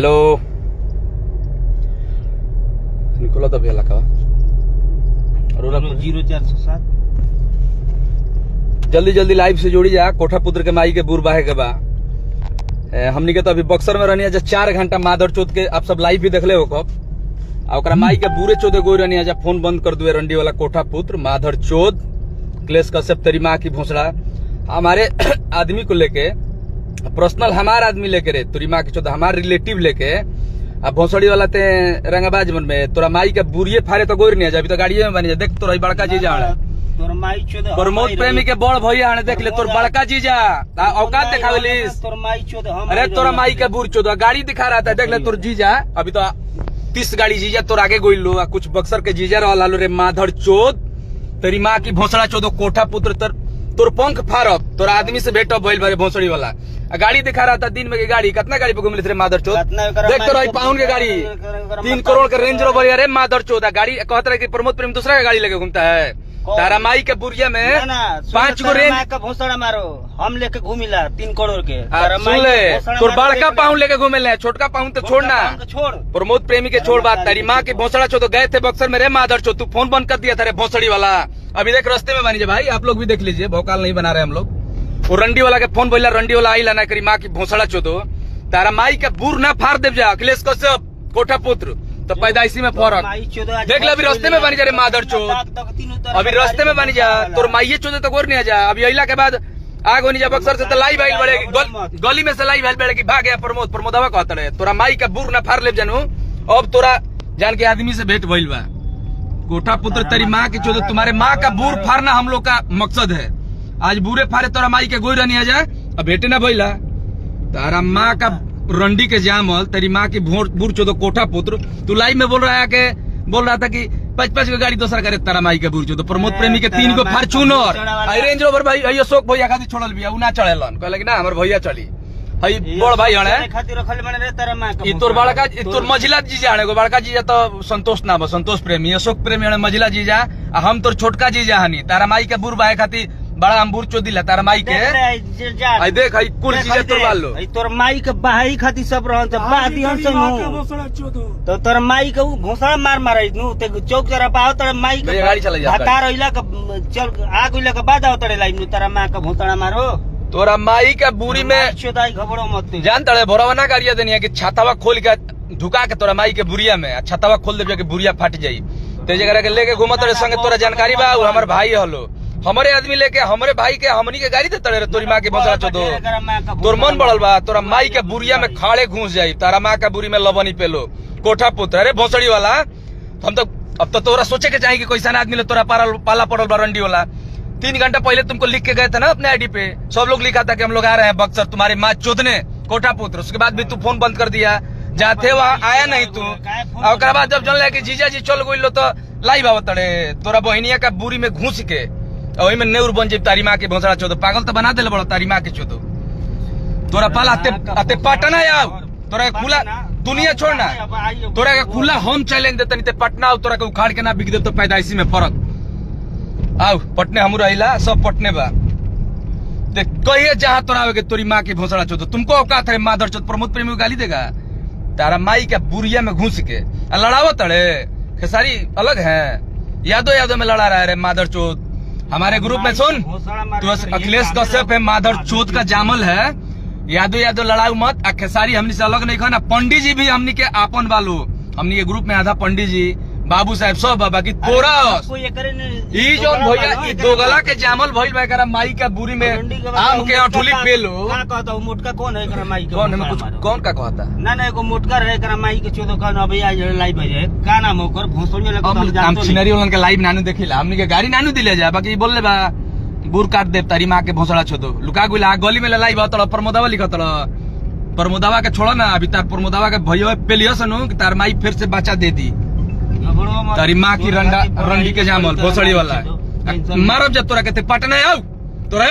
Hello Nicola तो भैया लगा 0407। जल्दी जल्दी लाइव से जोड़ी जा। कोठा पुत्र के माई के बुर बाहे के बा। हमनी के तो अभी बक्सर में रहनी है 4 घंटा मादर चोत के आप सब लाइव भी देखले हो कब। आ ओकरा माई के बुरे चोदे गोई रहनी है, फोन बंद कर दुए रंडी वाला कोठा पुत्र माधर चोद क्लेश कश्यप तेरी माँ की भोसड़ा। हमारे आदमी को लेके पर्सनल हमार आदमी लेके रे तोरी माँ की चोद हमार रिलेटिव लेके आ भोसड़ी वाला ते रंगाबाज मन में तोरा माई के बुरिये फारे तो गोर नहीं है। अभी तो गाड़िए में बनी जा। देख तोरा बड़का जीजा प्रमोद प्रेमी के बड़ भैया आने देख ले तोर बड़का जीजा औकात दिखावेलिस। अरे तोरा माई के बुर चोद गाड़ी दिखा रहा था। देख ले तोर जीजा अभी तो 30 गाड़ी जीजा तोर आगे गोइल लो। कुछ बक्सर के जीजा रहल रे माधर चोद तेरी माँ की भोसड़ा चोदो कोठा पुत्र तोर पंख फारब तोरा आदमी से भेंट भइल बारे भोसड़ी वाला। गाड़ी दिखा रहा था दिन में की गाड़ी कितना गाड़ी पे घूमले रे माधर चोद। देख तो रही पाउन के गाड़ी 3 करोड़ के रेंज रोवर रे माधर चोद। गाड़ी कहता रहे कि प्रमोद प्रेम दूसरा का गाड़ी लेके घूमता है। तारा माई के बुरिया में 5 गो रेंज का भोसड़ा मारो हम लेके घूमिला 3 करोड़ के। सुन ले तोर बड़का पाउन लेके घूमे ले छोटका पाउन तो छोड़ना छोड़ प्रमोद प्रेमी के छोड़ बात। तारी माँ के भोसड़ा चो तो गए थे बक्सर में रे माधर चो तू फोन बंद कर दिया था रे भोसड़ी वाला। अभी देख रास्ते में बनी भाई आप लोग भी देख लीजिए भौकाल नहीं बना रहे हम लोग। वो रंडी वाला के फोन बोला रंडी वाला आई लाना करी माँ की भोसड़ा चो दो तारा माई के बुर ना फाड़ देव जा अखिलेश कश्यप कोठा पुत्र तो पैदाइशी में फर्क। देख ले अभी रास्ते में बनी जा रे माधर चोद। अभी रास्ते में बनी जा तोर माइये चोदे तो गोर नहीं आ जा। अभी अइला के बाद आग होनी जा बक्सर से तो लाइव आइल बड़े गली में से लाइव आइल बड़े कि भाग गया प्रमोद प्रमोदवा कहता रहे तोरा माई का बुर ना फाड़ ले जानू। अब तोरा जान के आदमी से भेंट भइल बा कोठा पुत्र तेरी माँ की चोदे। तुम्हारे माँ का बुर फाड़ना हम लोग का मकसद है। आज बुरे फाड़े तोरा माई के गोई रहनी आ जा अब भेटे ना भइला। तारा माँ का रंडी के जामल तेरी माँ की बुर चोदो कोठा पुत्र। तू लाइव में बोल रहा है कि बोल रहा था कि 5-5 गो गाड़ी दोसर करे तारा माई के बुर चोदो। प्रमोद प्रेमी के 3 गो फार्चूनर रेंज रोवर भाई अशोक भैया खातिर छोड़ल बिया उ ना चढ़ेलन कहले कि ना हमर भैया चली हई बड़ भाई हणे खातिर रखल बने रे तारा माँ ई तोर बड़का ई तोर मझिला जीजा हणे गो बड़का जीजा तो संतोष नाम संतोष प्रेमी अशोक प्रेमी हणे मझिला जीजा आ हम तोर छोटका जीजा हनी। तारा माई के बुर बाहे खातिर बड़ा अंबूर चोदिला तारा माई के आई देख आई कुल चीज तोर बालो आई तोर माई के बाही खातिर सब रहन त बादी हन से नु तो तोर माई के उ भोसड़ा मार मारै नु ते चौक जरा पाओ तोर माई के गाड़ी चला जा हतार अइला के चल आ गइला के बाद आओ तोरे लाइन नु तारा मां के भोसड़ा मारो तोरा माई के बुरी में चोदाई घबरो मत जान तड़े भोरवा ना गाड़िया देनी है कि छातावा खोल के ढुका के तोरा माई के बुरिया में छातावा खोल देब के बुरिया फाट जाई ते जगह के लेके घुमत रे संगे तोरा जानकारी बा उ हमर भाई हलो हमारे आदमी लेके हमारे भाई के हमनी के गाड़ी दे तड़े तोरी माँ के भोसड़ा चोदो। तोर मन बढ़ल बा तोरा माई के बुरिया में खाड़े घुस जाई तारा माँ के बुरी में लबनी पेलो कोठा पुत्र। अरे भोसड़ी वाला हम तो अब तो तोरा सोचे के चाहिए कि कैसा आदमी ले तोरा पाला पड़ल बा रंडी वाला। 3 घंटा पहले तुमको लिख के गए थे ना अपने आईडी पे सब लोग लिखा था कि हम लोग आ रहे हैं बक्सर तुम्हारे माँ चोदने कोठा पुत्र। उसके बाद भी तू फोन बंद कर दिया जाते वहाँ आया नहीं तू। और बाद जब जन कि जीजा जी चल गई लो तो लाइव आवत तड़े तोरा बहिनिया का बुरी में घुस के और में नेउर बन जाए तारी माँ के भोसड़ा चोदो। पागल तो बना दिल बड़ा तारी माँ के चोदो तोरा पाला आते पटना आओ तोरा खुला दुनिया छोड़ना तोरा के खुला हम चैलेंज देते ते पटना आओ तोरा के उखाड़ के ना बिक दे तो पैदाइशी में फर्क। आओ पटने हमू रहिला सब पटने बा ते कहिए जहाँ तोरा आवे के तोरी माँ के भोसड़ा चोदो। तुमको औकात है माधर चोद प्रमोद प्रेमी को गाली देगा तारा माई के बुरिया में घुस के लड़ावो तड़े खेसारी अलग है यादो यादो में लड़ा रहा है रे माधर चोद। हमारे ग्रुप में सुन तो अखिलेश कश्यप है माधर चोद का जामल है यादो यादो लड़ाऊ मत। आ खेसारी हमनी से अलग नहीं खाना पंडित जी भी हमनी के आपन वालो हमनी के ग्रुप में आधा पंडित जी बाबू साहब सब बाकी तोरा ई जोन भैया ई दोगला के जामल भइल बा एकरा माई का बुरी में आम के अठुली पेलो का कहता उ मोटका कौन है एकरा माई के कौन है कुछ कौन का कहता ना ना एगो मोटका रहे एकरा माई के चोदो कौन अभी आज लाइव है का नाम ओकर भोसड़ी वाला हम हम छिनरी वालन के लाइव नानू देखिला हमनी के गाड़ी नानू दिले जा बाकी बोलले बा बुर काट दे तारी मां के भोसड़ा छोदो लुका गुला गली में लाइव तड़ प्रमोदवा लिखत प्रमोदवा के छोड़ो ना अभी तार प्रमोदवा के भैया पेलियो सनु कि तार माई फिर से बच्चा दे दी तारी माँ की रंडा रंडी के जामल भोसड़ी वाला मारब जब तोरा के पटना आओ तोरा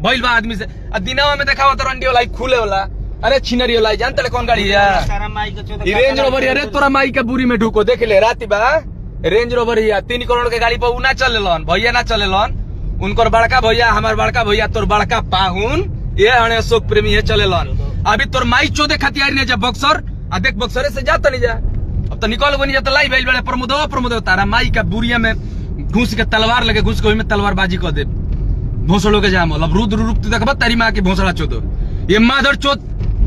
भइल बा आदमी से आ दिनवा में देखावा तो रंडी वाला खुले वाला। अरे छिनरी वाला जानते ले कौन गाड़ी है रेंज रोवर। अरे तोरा माई के बुरी में ढुको देख ले रात बा रेंज रोवर है 3 करोड़ के गाड़ी पर उ ना चलेलन भैया ना चलेलन उनकर बड़का भैया हमार बड़का भैया तोर बड़का पाहुन ये हणे अशोक प्रेमी है चलेलन। अभी तोर माई चोदे खातिर ने जब बक्सर आ देख बक्सरे से जाता नहीं जा, अब तो निकल गो नहीं जाता लाइव आइल बड़े प्रमोदवा प्रमोदवा तारा माई का बुरिया में घुस के तलवार लगे घुस के ओहि में तलवारबाजी कर दे भोसड़ो के जामल। अब रुद्र रूप तू देखबा तारी माँ की भोसड़ा चोदो, ये माधर चोद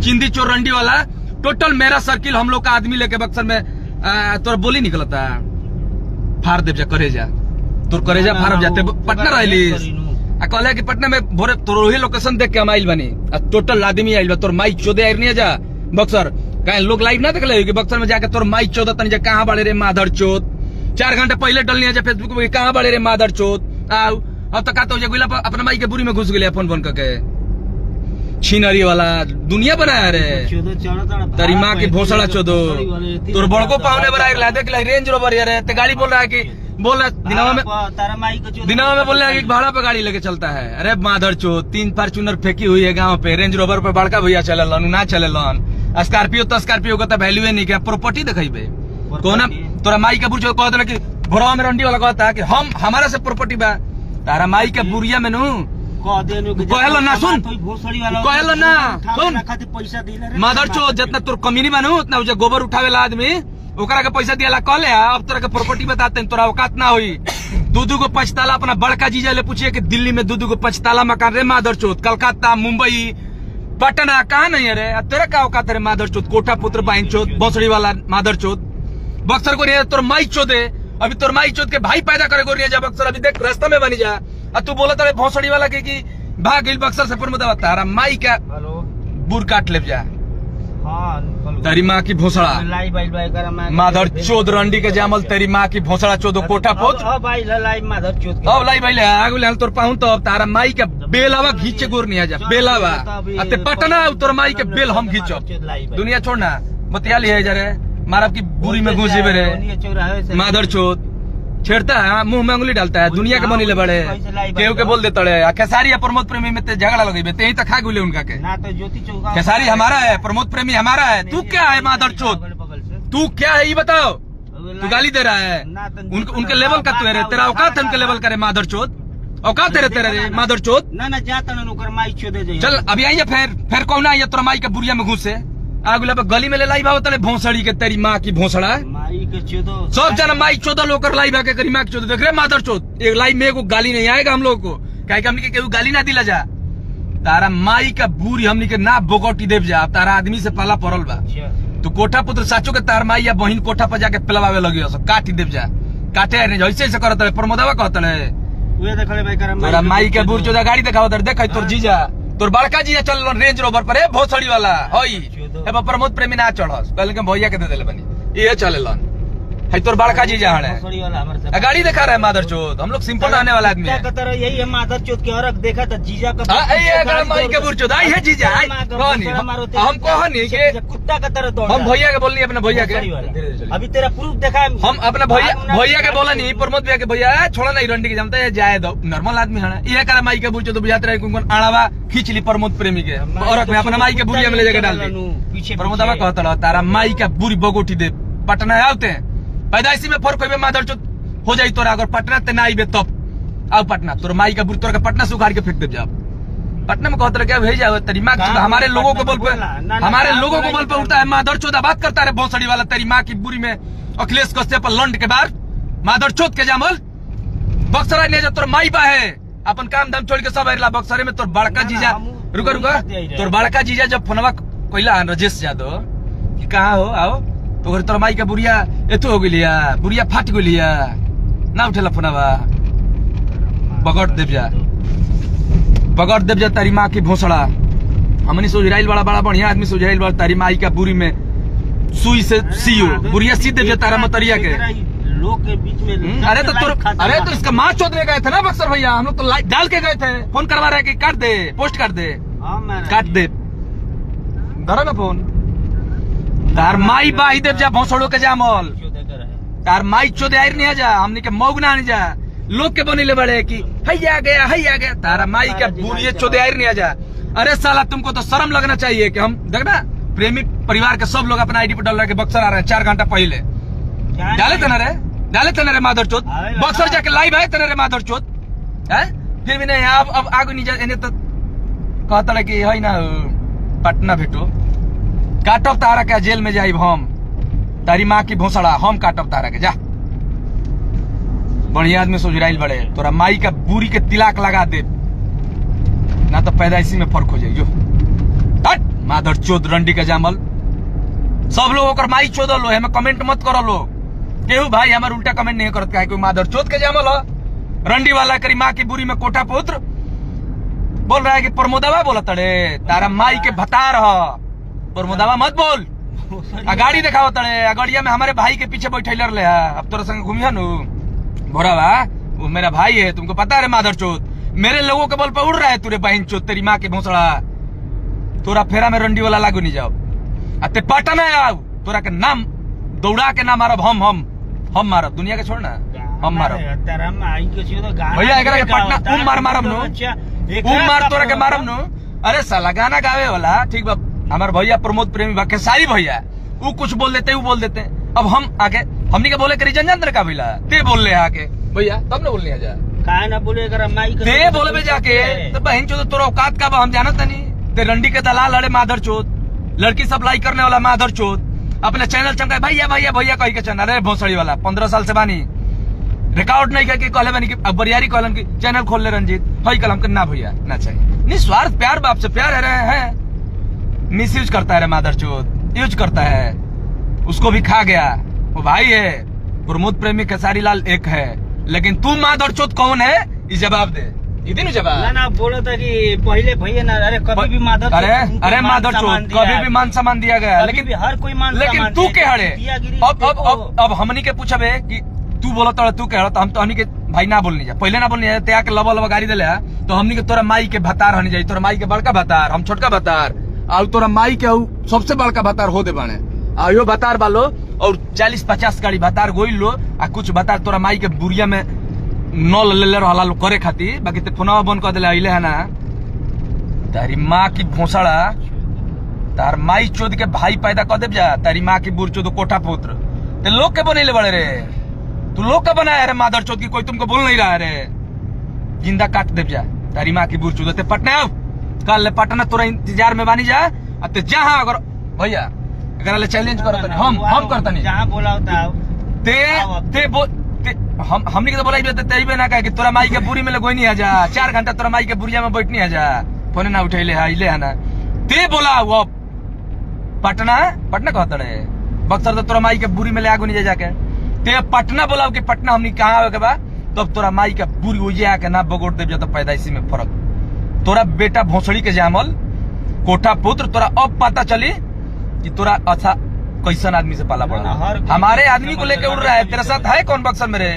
चिंदी चोर रंडी वाला टोटल मेरा सर्किल हम लोग का आदमी लेके बक्सर में तोरा बोली निकलता फाड़ देव जा करे जा तोर करे जा फाड़ जाते पटना रहली आ कहले कि पटना में भोरे तोर वही लोकेशन देख के हम आइल बानी आ टोटल आदमी आइल बा तोर माई चोदे आइल नहीं जा बक्सर काहे लोग लाइव ना देखले कि बक्सर में जाके तोर माई चोद तनी जा कहां बाड़े रे माधर चोद। 4 घंटा पहले डलनी जा फेसबुक पे कहां बाड़े रे माधर चोद आउ। अब तक तो गुला अपना माई के बुरी में घुस गेले फोन फोन करके छिनरी वाला दुनिया बनाया रे तेरी माँ की भोसड़ा चोदो। तोर बड़को पावने बरा ला देख ला रेंज रोवर यार ते गाड़ी बोल रहा है कि बोल रहा दिनावा में दिनावा में बोल रहा है कि भाड़ा पे गाड़ी लेके चलता है। अरे माधर चोद 3 फॉर्च्यूनर फेंकी हुई है गांव पे, रेंज रोवर पे बड़का भैया चले लन ना चले लन, स्कॉर्पियो तो स्कॉर्पियो का तो वैल्यू नहीं क्या प्रॉपर्टी दिखाई कोना तोरा माई के बुर कह देना कि भोरवा में रंडी वाला कहता है कि हम हमारा से प्रॉपर्टी बा तारा माई के बुरिया में नू कहलो ना सुन कहलो ना सुन माधर चोद जितना तोर कमीनी बानू उतना उजे गोबर उठावेला आदमी ओकरा के पैसा दियाला कहले अब तोरा के प्रॉपर्टी बताते हैं तोरा औकात ना होई। दू गो 5 ताला अपना बड़का जीजा ले पूछिए कि दिल्ली में 2 गो 5 ताला मकान रे माधर चोद, कलकत्ता मुंबई पटना कहाँ नहीं है रे, तेरा का औकात रे माधर चोद कोठा पुत्र बाइन चोद भोसड़ी वाला माधर चोद। बक्सर को नहीं तोर माई चोदे अभी तोर माई चोद के भाई पैदा करे को नहीं जा बक्सर अभी देख रास्ता में बनी जा आ तू बोला तारे भोसड़ी वाला के कि भाग गइल बक्सर से पर तारा माई का बुर काट ले जा तेरी माँ की भोसड़ा माधर चोद रंडी के जामल तेरी माँ की भोसड़ा चोदो कोठा पोत अब लाई भाई आगु ले तोर पाहुन तो अब तारा माई के बेलावा घीचे गोर नहीं आ जा बेलावा अते पटना तोर माई के बेल हम घीचब दुनिया छोड़ना बतिया लिया जा रे मारब की बुरी में घुस जेबे रे माधर चोद छेड़ता है मुंह में उंगली डालता है दुनिया के बनी ले बड़े केहू के बोल देता रे खेसारी प्रमोद प्रेमी में ते झगड़ा लगे ते ही तो खा गुले उनका के ना तो ज्योति चौका खेसारी हमारा है प्रमोद प्रेमी हमारा है तू क्या है माधर चोद तू क्या है ये बताओ तू गाली दे रहा है उनके लेवल का तू है तेरा औकात है उनके लेवल का रे माधर चोद औकात है तेरा रे माधर चोद ना ना जाता ना माई चोदे चल अभी आइए फिर फिर कौन आइए तोरा माई के बुरिया में घुसे आगुला पे गली में ले लाई भाव तले भोसड़ी के तेरी माँ की भोसड़ा माई के चोदो सब जना माई चोदो लोकर लाई भाके करी माँ के चोदो देख रे मादर चोद एक लाई में को गाली नहीं आएगा हम लोग को काहे कि हमनी के केहू गाली ना दिला जा तारा माई का बुरी हमनी के ना बोगोटी देव जा तारा आदमी से पाला पड़ल बा तू कोठा पुत्र साचो के तार माई या बहिन कोठा पर जाके पिलवावे लगी सब काटी देव जा काटे नहीं ऐसे ऐसे करत रहे प्रमोदवा कहत रहे तोरा माई के बुर चोदा गाड़ी देखावत रहे देख तोर जीजा तोर बड़का जीजा चल रेंज रोवर पर ए भोसड़ी वाला हई ए प्रमोद प्रेमी ना चढ़स कहले के भैया के दे देले बनी ये चलेलन है तोर बड़का जीजा हड़े गाड़ी दिखा रहा है मादर चोद हम लोग सिंपल रहने वाला आदमी है यही है मादर चोद के और देखा था जीजा का ए माई के बुर चोद आई है जीजा आई कहनी हम कहनी के कुत्ता का तरह दौड़ हम भैया के बोलनी अपने भैया के अभी तेरा प्रूफ देखा हम अपने भैया भैया के बोला नहीं प्रमोद भैया के भैया छोड़ा नहीं रंडी के जानता है जाए दो नॉर्मल आदमी है ये कर माई के बुर चोद बुझाते रहे कौन आड़ावा खींच ली प्रमोद प्रेमी के और अपना माई के बुरिया में ले जाके डाल दी प्रमोदवा कहता रहा तारा माई का बुरी बगोटी दे पटना आते हैं पैदाइशी में फर्क होबे मादर चोद हो जाई तोरा अगर पटना ते ना आइबे तब आओ पटना तोर माई का बुरी तोरा के पटना से उखाड़ के फेंक दे जा पटना में कहत रहे क्या भेज जाओ तेरी माँ हमारे लोगों को बल पे हमारे लोगों को बल पे उठता है मादर चोद बात करता रहे भोसड़ी वाला तेरी माँ की बुरी में अखिलेश कश्यप पर लंड के बार मादर चोद के जामल बक्सरा नहीं जा तोर माई बा है अपन काम धाम छोड़ के सब आइला बक्सरे में तोर बड़का जीजा रुका रुका तोर बड़का जीजा जब फोनवा कोइला राजेश यादव कि कहाँ हो आओ तो तोर माई के बुरिया एतो हो गेलिया बुरिया फाट गेलिया ना उठेला फोनवा बगड़ देव जा बगड़ देव जा तारी माँ की भोसड़ा हमनी सुझराइल बड़ा बड़ा बढ़िया आदमी सुझराइल बड़ा तारी माई का बुरी में सुई से सीओ बुरिया सी देव जा तारा मतरिया के लोग के बीच में। अरे तो अरे तो इसका माँ चोदने गए थे ना बक्सर भैया हम लोग तो लाइट डाल के गए थे फोन करवा रहे कि काट दे पोस्ट कर दे काट दे धरो ना फोन तार माई बाई देव जा भोसड़ो के जामल तार माई चोदे आइर नहीं जा हमनी के मौग ना जा लोग के बनीले बड़े कि हैया गया हैया गया तारा माई के बुरिये चोदे आइर नहीं जा। अरे साला तुमको तो शर्म लगना चाहिए कि हम देखना प्रेमी परिवार के सब लोग अपना आईडी पर डाल के बक्सर आ रहे हैं 4 घंटा पहले डाले थे ना रे डाले थे ना रे माधर चोद बक्सर जाके लाइव आए थे ना रे माधर चोद है फिर भी नहीं अब आगू नहीं जा तो कहता कि है ना पटना भेटो काटब तारा के जेल में जाइब हम, तारी माँ की भोसड़ा हम काटब तारा के। जा बढ़िया आदमी सोझराइल बड़े, तोरा माई का बुरी के तिलाक लगा दे ना तो पैदाइशी में फर्क हो जाई। जो हट मादर चोद रंडी के जामल, सब लोग ओकर माई चोदल लो, हमें कमेंट मत करो लोग केहू भाई हमार उल्टा कमेंट नहीं करत, काहे कोई मादर चोद के जामल हो रंडी वाला करी माँ की बुरी में कोठा पुत्र बोल रहा है कि प्रमोदवा बोला तड़े, तारा माई के भतार ह प्रमोदवा मत बोल। आ गाड़ी दिखाओ तड़े, आ गाड़िया में हमारे भाई के पीछे बैठे ले, अब तोरा संग घूमिया नु भोरावा, वो मेरा भाई है तुमको पता है मादर चोद, मेरे लोगों के बल पर उड़ रहा है तुरे बहन चोद, तेरी माँ के भोसड़ा तोरा फेरा में रंडी वाला लागू नहीं जाओ। आ ते पटना आओ तोरा के नाम दौड़ा के ना मारब हम हम हम मारब, दुनिया के छोड़ना हम मारब भैया एकरा के पटना उम मार मारब नु, उम मार तोरा के मारब नु। अरे साला गाना गावे वाला ठीक बा, हमार भैया प्रमोद प्रेमी बा खेसारी भैया वो कुछ बोल देते वो बोल देते, अब हम आके हमनी के बोले करी जन का भैया ते बोल ले आके भैया तब ना बोलने जा काहे ना बोले एकरा माई के ते बोलबे जाके तो बहन चोद तोरा औकात का बा हम जानत नहीं, ते रंडी के दलाल अरे मादर चोद, लड़की सप्लाई करने वाला मादर चोद, अपने चैनल चमकाए भैया भैया भैया कही के चैनल, अरे भोसड़ी वाला 15 साल से बानी रिकॉर्ड नहीं करके कहले बानी कि अब बरियारी कहलन कि चैनल खोल ले रंजीत हई कलम के ना भैया ना चाहिए, निस्वार्थ प्यार बाप से प्यार है रहे हैं, मिस यूज करता है रे मादर चोद, यूज करता है उसको भी खा गया वो भाई है। प्रमोद प्रेमी खेसारी लाल एक है, लेकिन तू मादर चोद कौन है ये जवाब दे, ये जवाब ना ना बोलो था कि पहले भैया ना, अरे कभी भी मादर अरे अरे मादर चोद कभी भी मान सम्मान दिया गया, लेकिन भी हर कोई मान, लेकिन तू के हड़े अब अब अब अब हमनी के पूछबे कि तू बोला तोरा तू के हड़ा, तो हम तो हमनी के भाई ना बोलनी जा, पहले ना बोलनी जा, ते आके लबा लबा गाड़ी देले तो हमनी के तोरा माई के भतार हनी जाई, तोरा माई के बड़का भतार हम छोटका भतार, और तोरा माई के सबसे बड़का भतार हो दे बाने आयो भतार बालो, और 40-50 गाड़ी भतार गोइल लो, आ कुछ भतार तोरा माई के बुरिया में नल ले रहला लो करे खातिर, बाकी ते फोनवा बंद कर देले अइले है ना। तारी माँ की भोसड़ा तार माई चोद के भाई पैदा कर देब जा, तारी माँ की बुर चोद कोठा पुत्र ते लोग के बनैले बड़े रे, तू लोग का बनाया रे मादर चोद की कोई तुमको बोल नहीं रहा रे, जिंदा काट देब जा तारी माँ की बुर चोद। ते पटना आओ कल पटना तोरा इंतजार में बानी जा, आ ते जहां अगर भैया एकरा ले चैलेंज करत नहीं हम करत नहीं, जहां बोलाओ ता ते ते बो ते हम हमनी के तो बोलाइबे ते तइबे ना काहे कि तोरा माई के बुरी में लगोई नहीं आ जा, 4 घंटा तोरा माई के बुरिया में बैठनी आ जा, फोन ना उठैले है इले है ना, ते बोलाओ अब पटना पटना कहत रे बक्सर तो तोरा माई के बुरी में ले आगो नहीं जा जाके, ते पटना बोलाओ कि पटना हमनी कहां आवे के बा, तब तोरा माई के बुरी ओजे आके ना बगोड़ देब जा तो पैदाइशी में फर्क। तोरा बेटा भोसड़ी के जामल कोठा पुत्र तोरा अब पता चली कि तोरा अच्छा कैसन आदमी से पाला पड़ा, हमारे आदमी को लेके उड़ रहा है, तेरे साथ है कौन बक्सर मेरे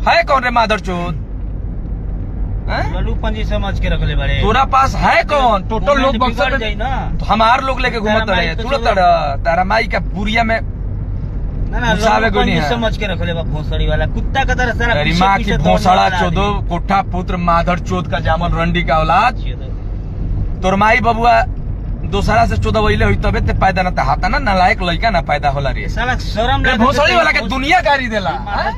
है कौन रे मादर चोद, पंजी समझ के रख ले बड़े, तोरा पास है कौन, टोटल लोग बक्सर में ना तो हमार लोग लेके घूमत रहे, तुरंत तारा माई का बुरिया में ना ना समझ के रख ले भोसड़ी वाला कुत्ता का तरह सारा माँ की भोसड़ा चोदो कोठा पुत्र मादर चोद का जामल रंडी का औलाद, तोर माई बबुआ दोसरा से 14 वहिले हुई तबे ते पैदा ना हाता ना नालायक लइका ना पैदा होला रे साला शरम रे भोसड़ी वाला के दुनिया गाड़ी देला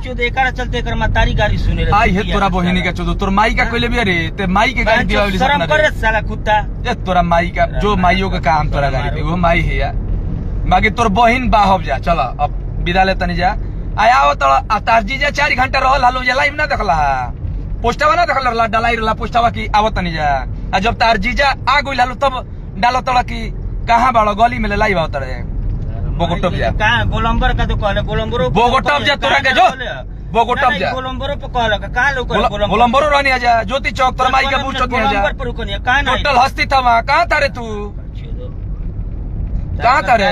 चोद एकरा चलते एकर मातारी गाड़ी सुने रे आई हे तोरा बहिनी के चोद तोर माई का कोइले भी रे ते माई के गाड़ी दियावली शरम कर रे साला कुत्ता ए तोरा माई का जो माईयो के काम तोरा गाड़ी दे वो माई है यार, बाकी तोर बहिन बाहब जा चल अब विदा ले तनी जा आया हो तो तार जीजा 4 घंटा रहल हालो जे लाइव ना देखला पोस्टवा ना देखल रहला डलाई रहला पोस्टवा की आवत तनी जा, आ जब तार जीजा आ गइल हालो तब डालो तोड़ा की कहां बाड़ो गली में लाइव आवत रहे बोगोटप जा का गोलंबर का तो कहले गोलंबरो बोगोटप जा तोरा के जो बोगोटप जा गोलंबरो पे कहल का लोग गोलंबरो रहनी आ जा ज्योति चौक तोरा माई के बूढ़ चौक में आ जा गोलंबर पर रुकनी का ना टोटल हस्ती था वहां कहां था रे तू कहां था रे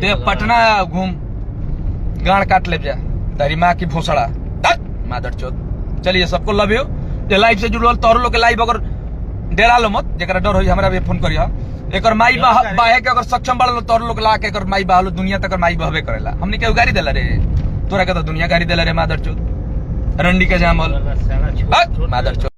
ते पटना घूम गाड़ काट ले जा तारी माँ की भोसड़ा मादर चोद। चलिए सबको लव you, जे लाइव से जुड़ल तोहरो लोग के लाइव अगर डरा लो मत, जेकरा डर होई हमरा भी फोन करिया, एकर माई बाहे के अगर सक्षम बाड़लो तोहरो लोग ला के एकर माई बाहलो दुनिया तक माई बहबे करेला, हमनी के गाड़ी देला रे तोरा के तो दुनिया गाड़ी देला रे मादर चोद रंडी के जामल मादर चोद।